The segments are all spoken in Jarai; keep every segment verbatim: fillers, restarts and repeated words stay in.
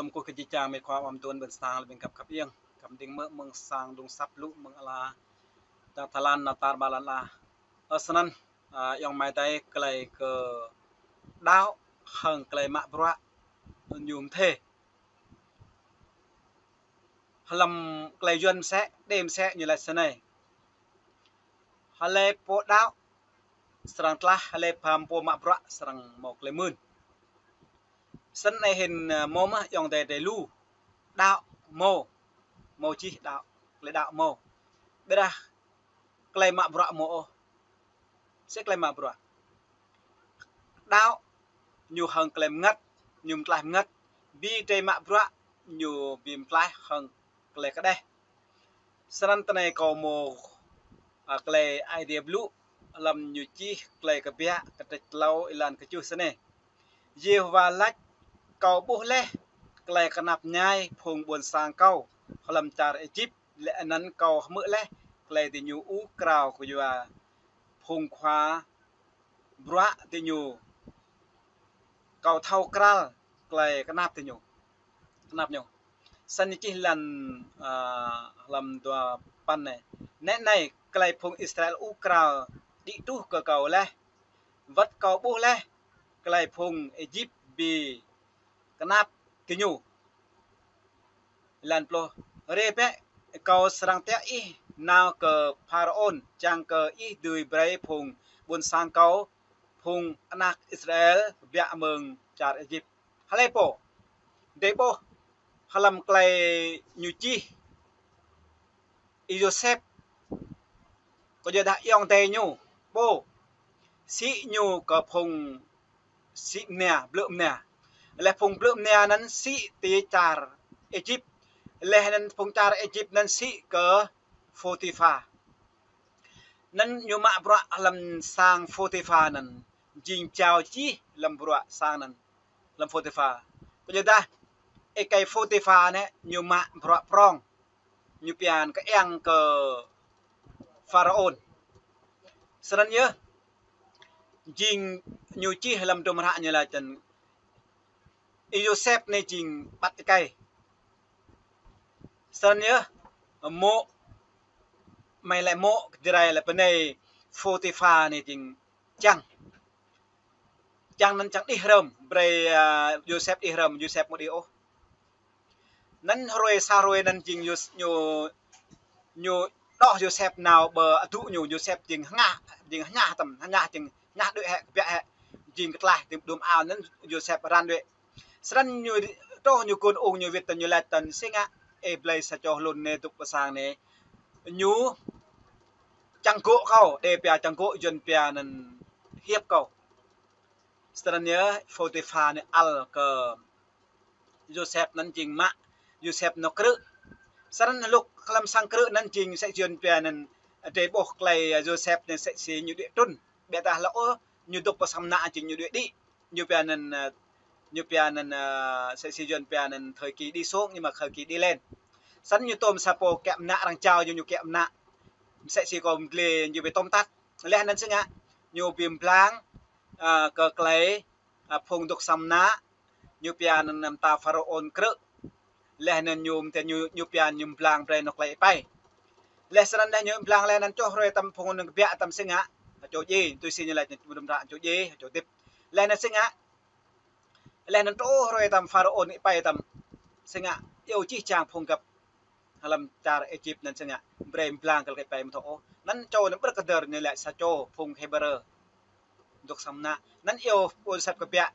Kơkuh kơ jih jang mĕt khua ƀăm tuan ƀôn sang lĕ ƀing găp khăp iăng, găm đing mơ̆ mơ̆ng sang dŭng săp lu mơ̆ng ala ta tơlan nao tar ƀar lăn ala. Ơ snăn, a, ayŏng amai adơi, tơlơi kơ đaŏ hăng tơlơi mă bruă ñu mơthê. Hlăm tơlơi Yuan msĕ, Êđê msĕ ñu laĭ snei: Hlơi pô đaŏ srăng tlaih, hlơi pô mă bruă srăng hmâo tơlơi mưn. Snăn anai hĭn, a, hmâo mơ̆ ayŏng adơi adih lu. Đaŏ hmâo, hmâo čih đaŏ, tơlơi đaŏ hmâo. Ƀiădah tơlơi mă bruă hmâo ôh. Sĭt tơlơi mă bruă. Đaŏ ñu hăng tơlơi mơngăt, ñu mơtlaih mơngăt. Bi tơlơi mă bruă ñu bi mơtlaih hăng tơlơi kơđeh. Snăn tơlơi kâo hmâo, a, tơlơi Aê Diê blŭ hlăm ñu čih Tơlơi Kbiă kdrêč klâo êlan kơjuh snei: Yêhôwa laĭ: Kâo ƀuh laih tơlơi knap mñai phung ƀôn sang kâo hlăm čar Êjip, leh anăn kâo hmư̆ laih tơlơi diñu ur krao kyua phung khua bruă diñu. Kâo thâo kral tơlơi knap diñu, knap ñu. Snăn ñu čih êlan, a, hlăm dua păn anai: Nĕ anai, tơlơi phung Israel ur krao đĭ truh kơ kâo laih, wăt kâo ƀuh laih tơlơi phung Êjip bi knap diñu. Êlan pluh: Rai bĕ, kâo srăng tiŏ ih nao kơ Pharaôn, čang kơ ih dưi brơi phung ƀôn sang kâo, phung anak Israel kbiă mơ̆ng čar Êjip. Hlơi pô? Drei ƀuh hlăm tơlơi ñu čih Y-Yôsep, kyuadah ayŏng adơi ñu pô sĭ ñu kơ phung sĭ mnia, blư̆ mnia. Leh phung blư̆ mnia anăn sĭ ti čar Êjip. Leh anăn phung čar Êjip anăn sĭ kơ Phôtipha. Anăn ñu mă bruă hlăm sang Phôtipha anăn, jing jao čih hlăm bruă sang anăn, hlăm Phôtipha. Kyuadah êkei Phôtipha anei ñu mă bruă prŏng, ñu pia anăn kơiăng kơ Pharaôn. Snăn yơh, jing ñu čih hlăm hdruôm hră ñu laĭ tăn Y-Yôsep anei jing ƀăt êkei. Snăn yơh, mô̆, mơi laĭ mô̆, Jrai laĭ bơnai Phôtipha anei jing čang. Čang anăn čang đih hrŏm, brơi, a, Y-Yôsep đih hrŏm, Y-Yôsep ƀu đih ôh. Anăn hruê sa hruê anăn jing ñu, ñu, ñu đoh Y-Yôsep nao ƀơi adŭ ñu, Y-Yôsep jing hngah, jing hngah tăm, hngah jing hngah đuĕ hĕ, kbiă hĕ, jing kơtlaih, jing đưm ao anăn Y-Yôsep răn đuĕ. Snăn ñu truh ñu kơnung ñu wĭt tăn ñu laĭ tăn si ngă, ơ blơi sa čô hlŭn anei dôk pơ sang anei. Ñu čang gŏ kâo, đe pia čang gŏ, Yuan pia anăn hiếp kâo. Snăn yơh Phôtipha anei ăl kơ Y-Yôsep anăn jing mă Y-Yôsep nao krư̆. Snăn hlŏk hlăm sang krư̆ anăn jing msĕ Yuan pia anăn drei ƀuh tơlơi Y-Yôsep anăn msĕ si ñu đuĕ trŭn. Ƀiădah lŏ ôh ñu dôk pơ sang mnă jing ñu đuĕ đĭ. Ñu pia anăn, a, ñu pia anăn, a, msĕ si Yuan pia anăn thời kỳ đi xuống nhưng mà thời kỳ đi lên. Snăn ñu tôm sa pô kiă mnă arăng jao ñu, ñu kiă mnă. Msĕ si kâo mdlê ñu bi tôm tăt. Leh anăn si ngă, ñu bi mblang, a, kơ tơlơi, a, phung dôk sang mnă, ñu pia anăn mta Pharaôn krư̆. Leh anăn ñu mta ñu, ñu pia ñu mblang brơi anôk tơlơi êpei. Leh snăn leh ñu mblang leh anăn čuh hruê tăm phung anăn kbiă tăm si ngă, čô djiê, tui si ñu laĭ hdruôm hră čô djiê, čô hdĭp. Leh anăn si ngă, leh anăn truh hruê tăm Pharaôn êpei tăm si ngă, iâu jih jang phung găp hlăm čar Êjip anăn si ngă, brơi mblang kơ tơlơi êpei mthâo ôh. Anăn čô anăn ƀrơ̆k kơdơr ñu laĭ sa čô phung Hêbrơ dôk sang mnă. Anăn iâu Y-Yôsep kbiă.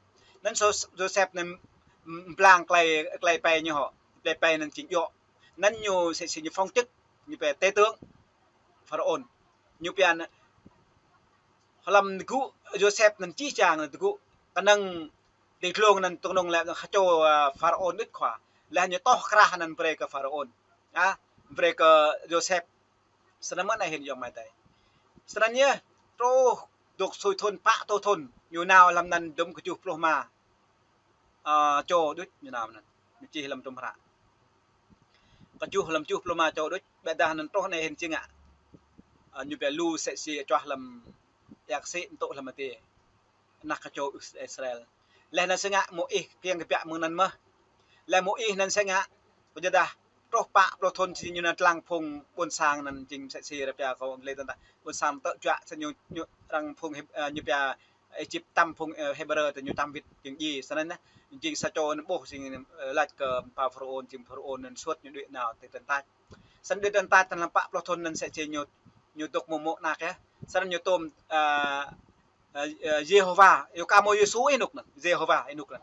Anăn Y-Yôsep anăn mblang tơlơi, tơlơi êpei ñu hŏ. Tơlơi êpei anăn jing djŏ. Anăn ñu msĕ si ñu phong chức, ñu pia tể tướng Pharaôn. Ñu pia anăn hlăm tơgŭ Y-Yôsep anăn jih jang anăn tơgŭ kơnơ̆ng ti dlông anăn tơnŭng lĕ ha čô, a, Pharaôn đuč khua. Leh ñu toh krah anăn brơi kơ Pharaôn. A, brơi kơ Y-Yôsep. Snăn mơ̆n anei hĭn ayŏng amai adơi. Snăn yơh, truh dôk sui thŭn pă rơtuh thŭn, ñu nao hlăm anăn dŭm kơjuh pluh êma, a, čô đuč ñu nao anăn. Ñu čih hlăm hdruôm hră. Kơjuh hlăm kơjuh pluh êma čô đuč, ƀiădah anăn truh anei hĭn si ngă, a, ñu pia lu msĕ si čuah hlăm êa ksĭ mtŭ hlăm adiê. Anak kơ čô Israel. Leh anăn si ngă mơ̆ ih kiăng kbiă mơ̆ng anăn mơh. Lĕ Môis anŭn sĕ ngă, pơjơdah truh pă pluh thŭn sĭt ñu nao lăng phung ƀôn sang anŭn jing mơsĕ si ră pia kâo lĕ tơdah ƀôn sang tơjuă sĭt ñu, ñu arăng phung Hê-, ơ, ñu pia Êjip tăm phung, ơ, Hêbrơ tơ ñu tăm wĭt jing djai. Snăn anŭn jing sa čô anŭn ƀuh jing, ơ, lač kơ pô Pharaôn jing Pharaôn anŭn suôt ñu đuaĭ nao tơ tơntač. Snăn đuaĭ tơntač tơ lăm pă pluh thŭn anŭn sĕ si ñu, ñu dŏ mơ̆ng mơ̆ng anăk yơh. Snăn ñu tôm, ơ, ơ, ơ, Yêhôwa, yua kơ mơ̆ Yêsu ih nuk anŭn, Yêhôwa ih nuk anŭn.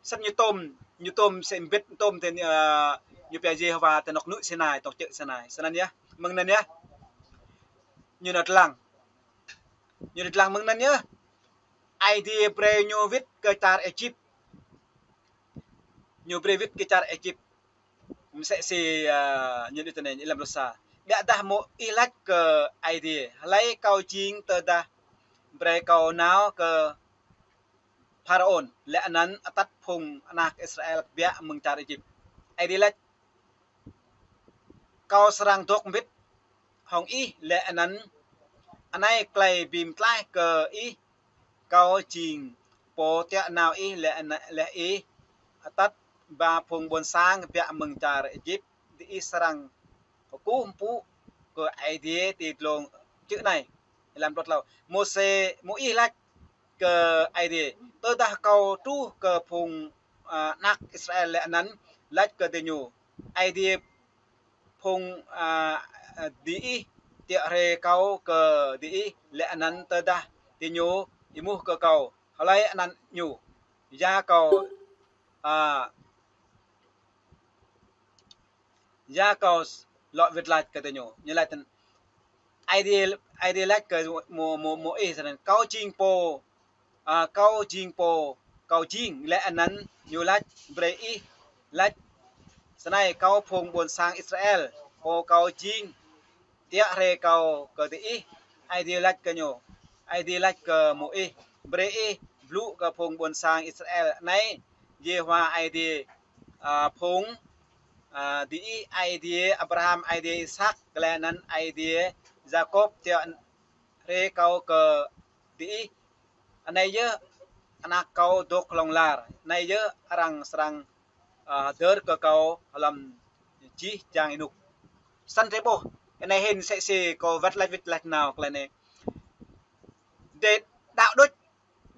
Snăn ñu tôm, ñu tôm sĕ mbĭt tôm tơ, ơ, ñu pia Yêhôwa tơ anŏ anŭn Sinai, tŏng čư̆ Sinai. Snăn yơh, mơ̆ng anŭn yơh. Ñu nao lăng. Ñu nao lăng mơ̆ng anŭn yơh. Aê Diê brơi ñu wĭt kơ čar Êjip. Ñu brơi wĭt kơ čar Êjip. Mơsĕ si, ơ, ñu đuaĭ tơ anai, ih lăm lŏ sa. Biă dah Môis lač kơ Aê Diê: Hlơi kâo jing tơdah brơi kâo nao kơ Pharaôn, lĕ anăn atăt phung anak Israel kbiă mơ̆ng čar Êjip. Aê Diê lač: Kâo srăng dŏ mbĭt hŏng ih, lĕ anăn anai klei bi mtlaih kơ ih, kâo jing pô tiŏ nao ih lĕ, lĕ ih atăt ba phung ƀôn sang kbiă mơ̆ng čar Êjip, diih srăng kơkuh mpŭ kơ Aê Diê ti dlông čư̆ anai. Lăm pluh tlâo. Môis, Môis lač kơ Aê Diê: Tơdah kâo truh kơ phung, ơ, anak Israel lĕ anăn lač kơ diñu: Aê Diê phung, ơ, ơ, diih tiŏ rai kâo kơ diih, lĕ anăn tơdah diñu êmuh kơ kâo: Hlơi anăn ñu? Ya kâo, ơ, ya kâo lŏ wĭt lač kơ diñu. Ñu lač tơ anŭn. Aê Diê, Aê Diê lač kơ Môis, Môis, Môis snăn: Kâo jing pô, ơ, kâo jing pô kâo jing, lĕ anăn ñu lač brơi ih lač snei kơ phung ƀôn sang Israel: Pô kâo jing tiŏ rai kâo kơ diih. Aê Diê lač kơ ñu, Aê Diê lač kơ Môis: Brơi ih blŭ kơ phung ƀôn sang Israel: Anai Yêhôwa Aê Diê, ơ, phung, ơ, diih, Aê Diê Abraham, Aê Diê Isăk, lĕ anăn Aê Diê Yakôb tiŏ rai kâo kơ diih. Anai yơh anak kâo dŏ hlŏng lar. Anai yơh arăng srăng, ơ, hơdơr kơ kâo hlăm jih jang ênuk. Snăn drei ƀuh, anai hĭn mơsĕ si kâo wơ̆t lač wĭt lač nao klei anai. Drei đaŏ đôč,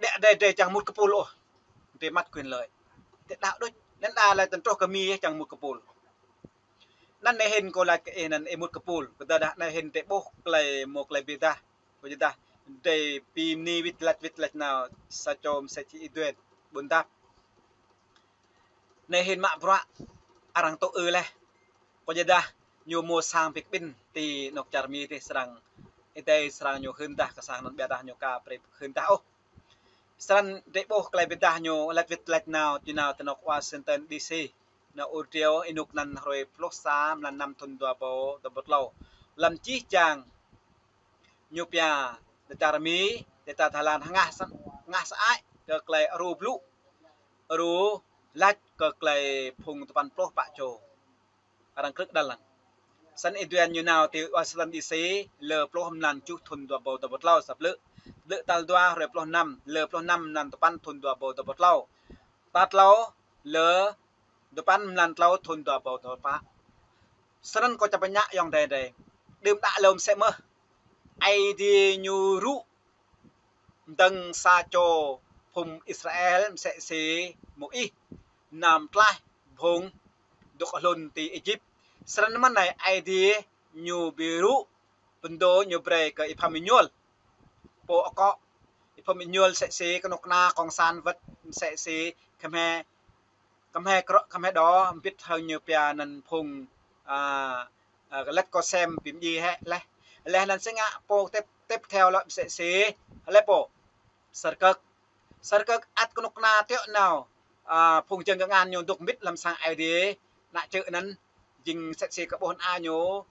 ƀiă drei, drei čang mŭt kơpul ôh. Drei măt quyền lợi. Drei đaŏ đôč, anăn đa lĕ tơl truh kơ Mi čang mŭt kơpul. Anăn anai hĭn kâo lač kơ ih anăn ih mŭt kơpul. Kơ tơdah anai hĭn drei ƀuh klei mơ̆ klei bi dah. Kơ tơdah drei bi mni wĭt lač wĭt lač nao sa čô mơsĕ si Y-Duên, Ƀuôn Dap. Anai hĭn mă bruă arăng tŭ ư leh. Kơ tơdah ñu mâo sang bi kƀĭn ti anŏ čar Mi dih srăng, Ơi Adai srăng ñu hưn dah kơ sang anăn ƀiă dah ñu ka brơi hưn dah ôh. Snăn drei ƀuh klei bi dah ñu lač wĭt lač nao, ñu nao tơ anŏ Washington D C. Nao ur driâo ênuk anăn hruê pluh sa mlan năm thŭn dua êbâo dua pluh tlâo. Lăm jih jang ñu pia tơ čar Mi, tơ čar Thái Lan hngah sa-, hngah sơăi kơ klei aru blŭ, aru lač kơ klei phung tơpăn pluh pă čô. Arăng krư̆ đăl lăng. Snăn Y-Duên ñu nao ti Washington D C lơ pluh mlan tơjuh thŭn dua êbâo dua pluh tlâo sa blư̆. Blư̆ tal dua hruê pluh năm, lơ pluh năm mlan tơpăn thŭn dua êbâo dua pluh tlâo. Tal tlâo lơ dua păn mlan tlâo thŭn dua êbâo dua pluh pă. Snăn kâo čang pơñă ayŏng adei drei. Đưm đă lŏm mơsĕ mơh. Aê Diê ñu rŭ mdơ̆ng sa čô phung Israel mơsĕ si Môis nao mtlaih phung dŏ hlŭn ti Êjip. Snăn mơ̆n anai Aê Diê ñu bi rŭ pơdŏ ñu brơi kơ Y-Pham Êñuôl. Pô akŏ Y-Pham Êñuôl mơsĕ si kơnuk kơna cộng sản wơ̆t mơsĕ si Khmer, Khmer krŏ, Khmer đŏ, mbĭt hăng ñu pia anăn phung, ơ, ơ, lĕ kơ sem bi mdjiê hĕ leh. Leh anăn si ngă pô tiếp, tiếp theo lŏ mơsĕ si, lĕ pô Sơrkơk. Sơrkơk ăt kơnuk kơna tiŏ nao, ơ, phung jơ̆ng kơngan ñu dŏ mbĭt hlăm sang Aê Diê, anăn čư̆ anăn jing mơsĕ si kơ ƀuh anăn ñu,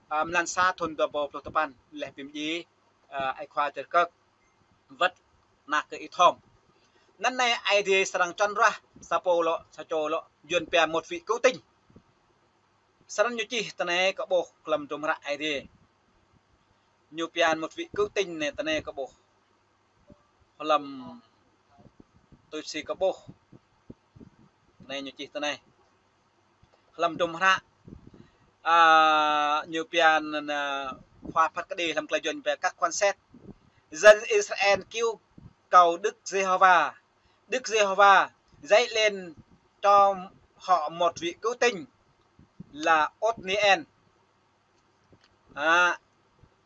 ơ, mlan sa thŭn dua êbâo pluh tơpăn, leh bi mdjiê, ơ, ai khua Sơrkơk wơ̆t anăn kơ Y-Thom. Anăn anai Aê Diê srăng čuăn ruah sa pô lŏ, sa čô lŏ, Yuăn pia một vị cứu tinh. Snăn ñu čih tơ anai kơ ƀuh hlăm hdruôm hră Aê Diê. Ñu pia một vị cứu tinh anai tơ anai kơ ƀuh. Hlăm tui si kơ ƀuh. Anai ñu čih tơ anai. hlăm hdruôm hră, a, ñu pia anăn, a, khua phat kđi hlăm klei Yuăn pia các quan sát. Dân Israel kêu cầu Đức Giê-hô-va. Đức Giê-hô-va dạy lên cho họ một vị cứu tinh là Ôtniel. À,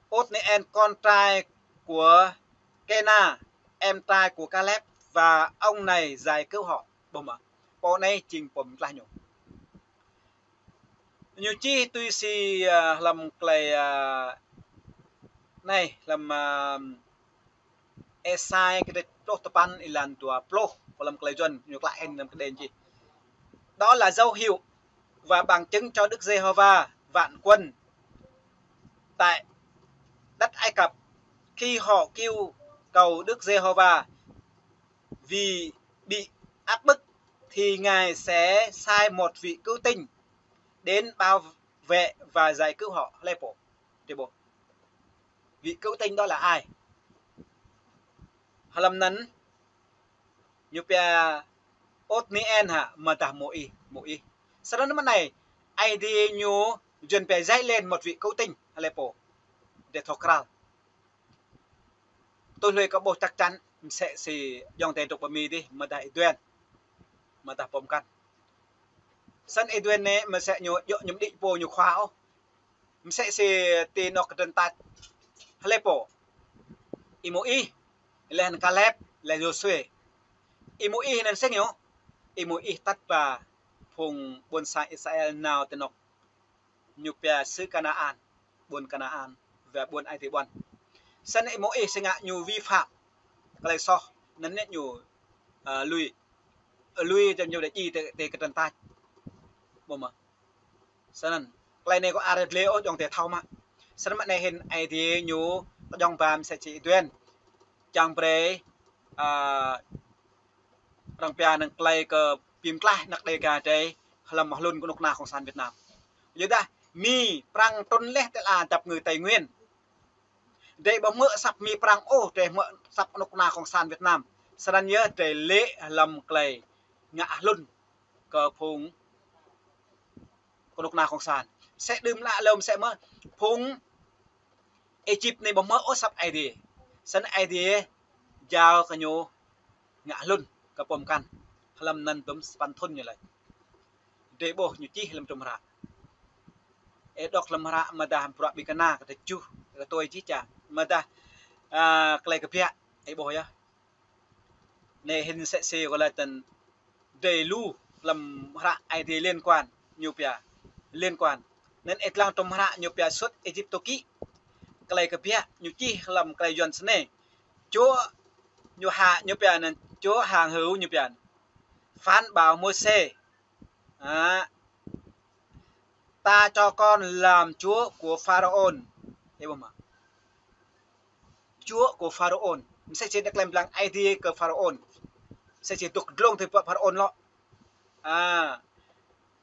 Ôtniel, con trai của Kêna, em trai của Kaleb, và ông này giải cứu họ. Ƀuh mơ̆? Pô anai jing pô mtlaih ñu. Ñu čih tui si, a, hlăm klei, a, anai, hlăm, a, Êsai kdrêč pluh tơpăn êlan dua pluh, hlăm klei Yuăn ñu klă hĭn hlăm kđen čih. Đó là dấu hiệu và bằng chứng cho Đức Giê-hô-va vạn quân tại đất Ai Cập, khi họ kêu cầu Đức Giê-hô-va vì bị áp bức, thì Ngài sẽ sai một vị cứu tinh đến bảo vệ và giải cứu họ. Hlei pô? Hlei pô? Vị cứu tinh đó là ai? Hlăm anăn ñu pia Ôtniel hă, amâodah Môis, Môis. Snăn mơ̆ng anai, Aê Diê ñu Yuăn pia dạy lên một vị cứu tinh, hlei pô? Drei thâo krăn. Tui hluê kơ ƀuh chắc chắn, msĕ si ayŏng adei dôk pơ Mi dih, amâodah Y-Duên, amâodah pô mkăn. Snăn Y-Duên anai, msĕ ñu, djŏ ñu mđĭ pô ñu khua ôh. Msĕ si ti anôk kdrăn tač. Hlei pô? Y-Môis, leh anăn Kaleb, leh Yôsuê. Y-Môis anăn sĭt ñu. Y-Môis atăt ba phung ƀuôn sang Israel nao ti anôk ñu pia xứ Kanaan, ƀuôn Kanaan, wơ̆t ƀuôn Aê Diê ƀuăn. Snăn Y-Môis si ngă ñu vi phạm klei soh, anăn ñu, a, lui, lui tơ ñu đa djiê ti, ti kdrăn tač. Ƀuh mơ̆? Snăn, klei anai kâo arăng lĕ ôh, ayŏng adei thâo mă. Snăn mơ̆ng anai hĭn Aê Diê ñu kjŏng ba msĕ si Y-Duên. Čiăng brei, a, arăng pia anăn klei kơ bi mtlaih anak Đêga drei hlăm hlŭn knŭk kna cộng sản Việt Nam. Yua dah Mi, Prăng trŭn leh ti ala dăp ngư Tây Nguyên. Drei ƀu hmư̆ asăp Mi Prăng ôh, drei hmư̆ asăp knŭk kna cộng sản Việt Nam. Snăn yơh drei lĕ hlăm klei ngă hlŭn kơ phung knŭk kna cộng sản. Msĕ đưm lă lŏm msĕ mơ̆ phung Êjip anai ƀu hmư̆ ôh asăp Aê Diê. Snăn Aê Diê jao kơ ñu ngă hlŭn kơ pô mkăn. Hlăm anăn dŭm sapăn thŭn ñu lač. Drei ƀuh ñu čih hlăm hdruôm hră. Ih dôk hlăm hră amâodah bruă Ƀĭng Kna kdrêč kjuh, kơ tui čih ča. Amâodah, a, Klei Kbiă, ih ƀuh yơh. Anei hĭn msĕ si kâo lač tăn drei lu hlăm hră Aê Diê liên quan, ñu pia liên quan. Anăn ih dlăng hdruôm hră ñu pia Xuất Ê-díp-tô ký. Klei Kbiă ñu čih hlăm klei Yuăn snei. Chúa ñu hă ñu pia anăn Chúa hàng hữu ñu pia anăn. Phán bảo Môsê. Hă? Ta cho con làm chúa của Pharaôn. Ih ƀuh mơ̆? Chúa của Pharaôn. Msĕ si đa klei blang Aê Diê kơ Pharaôn. Msĕ si dôk dlông tui pơ Pharaôn lŏ. À,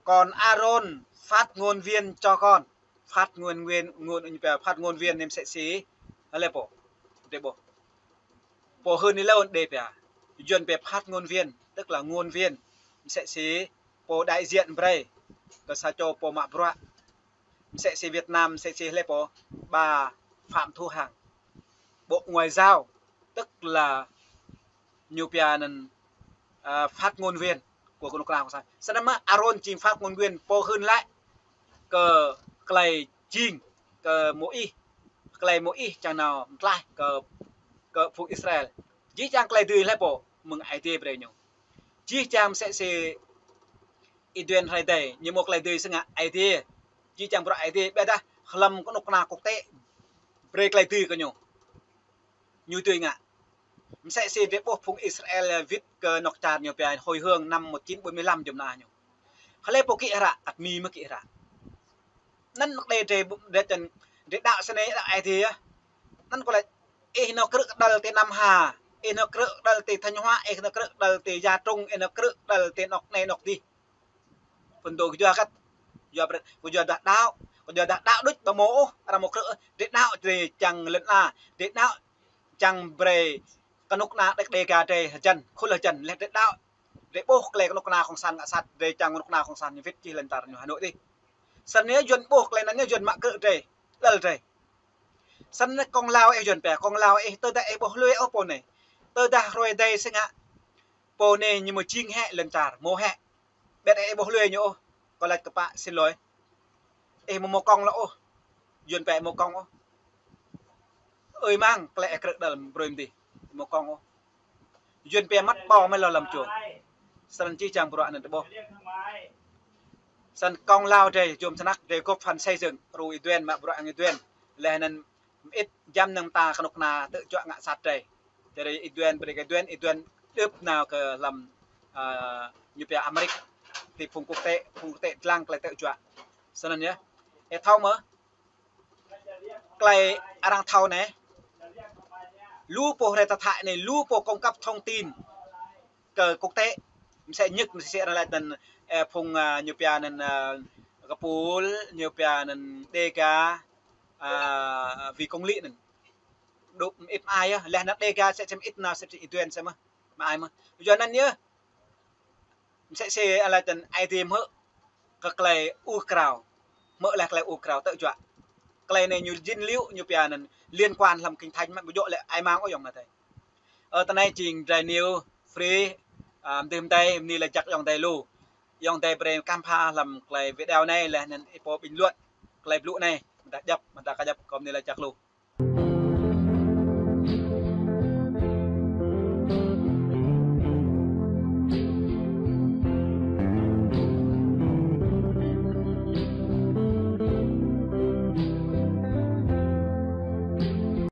còn Aaron phát ngôn viên cho con. Phát ngôn viên, ngôn, phát ngôn viên anei msĕ si. Hlei pô? Drei ƀuh. Pô hưn ih lŏ đe pia. Yuăn pia phát ngôn viên, tức là ngôn viên. Msĕ si pô đại diện brei kơ sa čô pô mă bruă. Msĕ si Việt Nam, msĕ si hlei pô, bà Phạm Thu Hằng. Bộ Ngoại giao, tức là ñu pia anăn, à, phát ngôn viên của knŭk kna cộng sản. Snăn mơ̆ Aaron jing phát ngôn viên pô hưn laĭ kơ klei jing kơ Môis, klei Môis čiăng nao mtlaih kơ, kơ phung Israel. Jih jang klei dưi hlei pô? Mơ̆ng Aê Diê brei ñu. Jih jang msĕ si Y-Duên hrơi adai, ñu mâo klei dưi si ngă Aê Diê. Jih jang bruă Aê Diê, ƀiădah hlăm knŭk kna quốc tế brei klei dưi kơ ñu. Ñu dưi ngă. Msĕ si drei ƀuh phung Israel wĭt kơ anôk čar ñu pia hồi hương năm một chín bốn mươi lăm jum na ñu. Hlei pô kĭ hră, ăt Mi mơ̆ kĭ hră. Anăn anôk đe drei, drei čăn, drei đăo snei đăo Aê Diê yơh. Anăn kâo lač, ih nao krư̆ kđăl ti Nam Hà, ih nao krư̆ kđăl ti Thanh Hóa, ih nao krư̆ kđăl ti Gia Trung, ih nao krư̆ kđăl ti anôk anei anôk dih. Phŭn dô kơ yua kăt, yua brei, kơ yua dah đăo, kơ yua dah đăo đôč ƀu mâo ôh, arăng mâo krư̆, drei đăo drei čiăng lŏn ala, drei đăo čiăng brei knŭk kna đĕk Đêga drei hjăn, khul hjăn, leh drei đăo Drơi ƀuh klei kơnuk kơna kông sản ngă sat, drơi čang kơnuk kơna kông sản ñu wĭt čih lŏn čar ñu Hà Nội dih. Snăn yơh Yuăn ƀuh klei anăn yơh Yuăn mă krư̆ drơi, đăl drơi. Snăn kông lao ih Yuăn pia, kông lao ih tơdah ih ƀuh lui ôh pô anai. Tơdah hrơi adai sĭt ngă pô anai ñu mơ̆ jing hĕ lŏn čar, mơ̆ hĕ. Ƀiădah ih ƀuh lui ñu ôh, kâo lač kơ pă xin lỗi. Ih mơ̆ mâo kông lŏ ôh. Yuăn pia mâo kông ôh. Ơi mang klei ih krư̆ đăl brơi mơ̆n dih, mâo kông ôh. Yuăn pia măt ƀâo mơ̆ lŏ lăm čô. Snăn čih čang bruă anăn tơƀuh. Snăn kông lao drơi, jum snăk drơi góp phần xây dựng, ru Y Duên mă bruă Y Duên. Leh anăn mơit jăm năng ta kơnuk kơna tơčuă ngă sat drơi. Drơi Y Duên, brơi kơ Y Duên, Y Duên đưp nao kơ lăm, a, ñu pia Amrik. Ti phung quốc tế, phung quốc tế dlăng klei tơčuă. Snăn yơh. Ih thâo mơ̆? Klei arăng thâo anai. Lu pô hrơi ta thâo anai, lu pô cung cấp thông tin kơ quốc tế. Msĕ ñĭk, msĕ si arăng lač anăn, ơ, phung, a, ñu pia anăn, ơ, kơpul, ñu pia anăn Đêga, a, vì công lý anăn. Đup mơit mơai yơh, leh anăn Đêga msĕ si mơit nao msĕ si Y Duên msĕ mơh. Mơit mơai mơh. Yua anăn yơh. Msĕ si arăng lač anăn Aê Diê hmư̆ kơ klei ur krao. Hmư̆ leh klei ur krao tơčuă. Klei anai ñu jing liu ñu pia anăn liên quan hlăm Kinh Thánh mă ƀu djơ̆ lĕ ai mang ôh ayŏng amai adơi. Ơ, tơ anai jing Drai News Free, a, mơdih mơdai, bơni lač jăk ayŏng adơi lu. Ayŏng adơi brơi kăm pha hlăm klei video anai leh anăn ih pô bình luận klei blŭ anai, mơ̆ dah djăp, mơ̆ dah ka djăp kơ bơni lač jăk lu.